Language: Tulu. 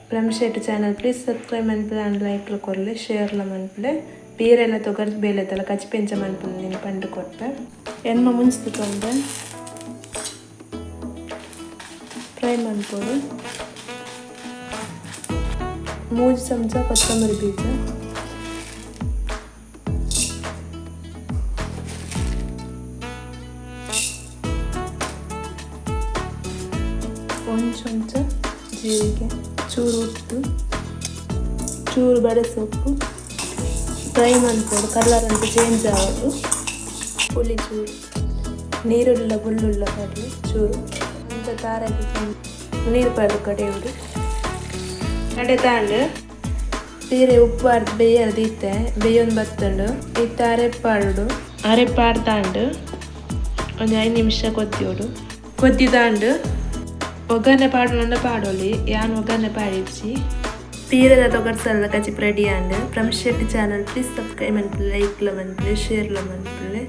Prem Shetty channel please subscribe ಮನ್ಪುಲೆ and like ಲ ಕೊರ್ಲೆ ಶೇರ್ ಲ ಮನ್ಪುಲೆ ಪೀರೆಲ ತೊಗರ್ ಬೇಲೆದಲ ಕಜಿಪು ಎಂಚ ಮನ್ಪುನಿ ಪಂದ್ ಕೊರ್ಪೆ ಎಣ್ಮ ಮುಂಚಿದ ತೊಂದೆ ಫ್ರೈ ಮನ್ಪೊಡು ಮೂಜಿ ಚಮಚ ಕೊತ್ತಂಬರಿ ಬೀಜ. ಒಂಜಿ ಚಮಚ ಜೀರಿಗೆ ಚೂರು ಉಪ್ಪು ಚೂರು ಬಡೆ ಸೊಪ್ಪು ಫ್ರೈ ಮನ್ಪೊಡು ಕಲರ್ ಒಂತೆ ಚೇಂಜ್ ಆವೊಡು ಪುಳಿ ಚೂರು ನೀರುಳ್ಳಿ ಬೊಳ್ಳುಳ್ಳಿ ಪಾಡ್ಲೆ ಚೂರು ಒಂತೆ ತಾರಾಯಿ ನೀರ್ ಪಾಡ್ದ್ ಕಡೆಯೊಡು ಕಡೆತಾಂಡ್ ಪೀರೆ ಉಪ್ಪು ಪಾಡ್ದ್ ಬೇಯರೆ ದೀತೆ ಬೇಯೊಂದು ಬತ್ತುಂಡು ಇತ್ತೆ ಅರೆಪು ಪಾಡೊಡು ಅರೆಪು ಪಾಡ್ದಾಂಡ್ ಒಂಜಿ 5 ನಿಮಿಷ ಕೊದ್ದಿಯೊಡು ಕೊದ್ದಿದಾಂಡ್ ಒಗ್ಗರಣೆ ಪಾಡುನಂಡ ಪಾಡೊಲಿ ಯಾನ್ ಒಗ್ಗರಣೆ ಪಾಡಿಜಿ ಪೀರೆದ ತೊಗರ್ಸಲ್ದ ಕಜಿಪು ready and Prem Shetty channel please subscribe ಮನ್ಪುಲೆ like ಲ ಮನ್ಪುಲೆ ಶೇರ್ ಲ ಮನ್ಪುಲೆ.